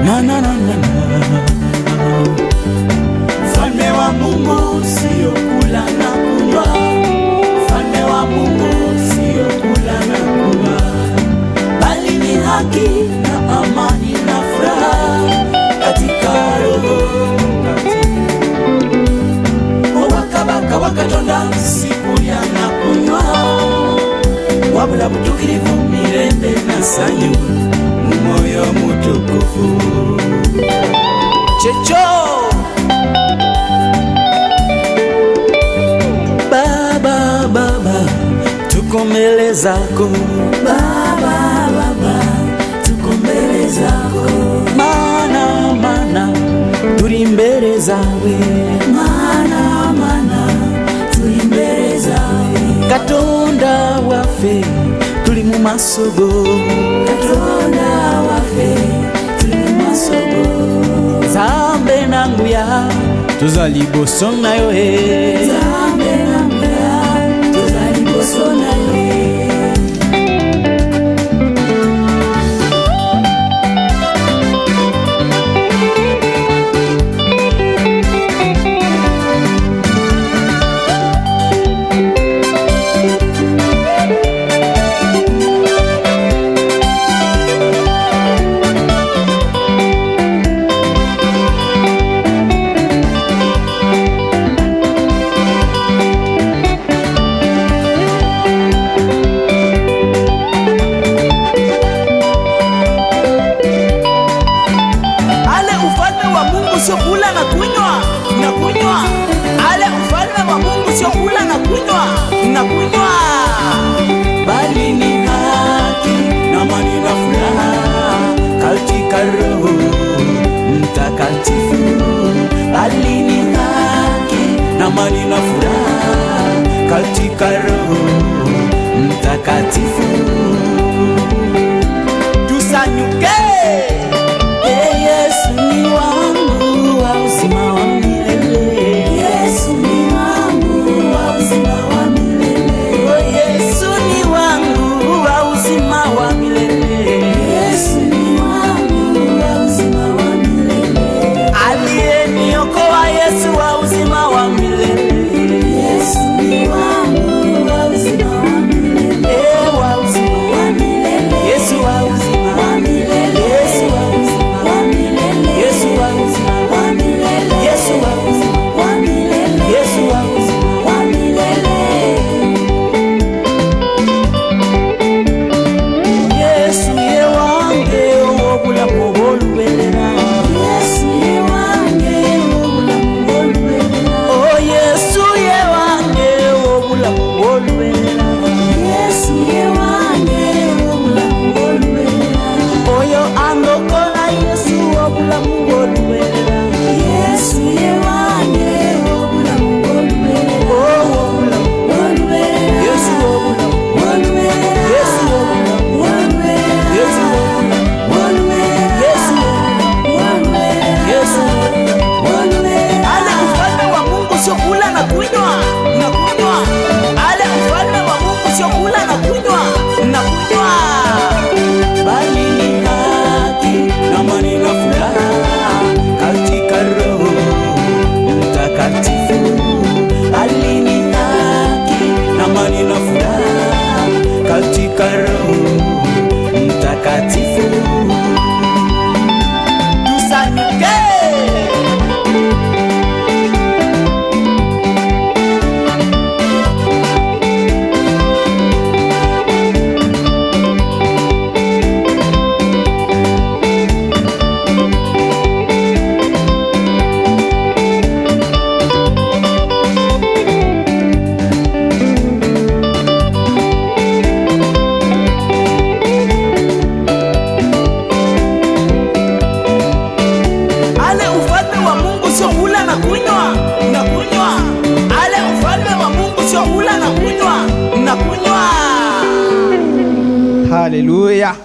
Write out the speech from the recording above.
Na, na, na, na, na. Ufalme wa Mungu sio kula na kunywa, ufalme wa Mungu sio kula na kunywa, bali ni haki na amani na furaha katika Roho Mtakatifu. Obwakabaka bwa Katonda si kulya na kunywa, wabula butuukirivu, mirembe na ssanyu mu Mwoyo Mutukuvu. Checho Baba, Baba, tuko mbele zako. Baba, Baba, tuko mbele zako. Mana, mana, turi mbele zawe. Mana, mana, tuli mbele zawe. Katonda waffe, tuli mu maaso go. Katonda waffe, tuli mu maaso go. Nzambe na nguya, toza liboso na yo e. Nzambe na nguya, toza liboso na yo. Ale, ufalme wa Mungu sio kula na kunywa na kunywa. Ale, ufalme wa Mungu sio kula na kunywa na kunywa, bali ni haki na amani na furaha katika Roho Mtakatifu. Bali ni haki na amani na furaha katika Roho Mtakatifu. Tusanyuke. Eh, Yesu ni wangu wa uzima wa milele. Yesu ni wangu wa uzima wa milele. Oh, Yesu ni wangu wa uzima wa milele. Yesu ni wangu wa uzima wa milele. Aliyeniokoa Yesu wa uzima wa milele. Yesu ni wangu wa uzima wa milele. Eh, wa uzima. Haleluya.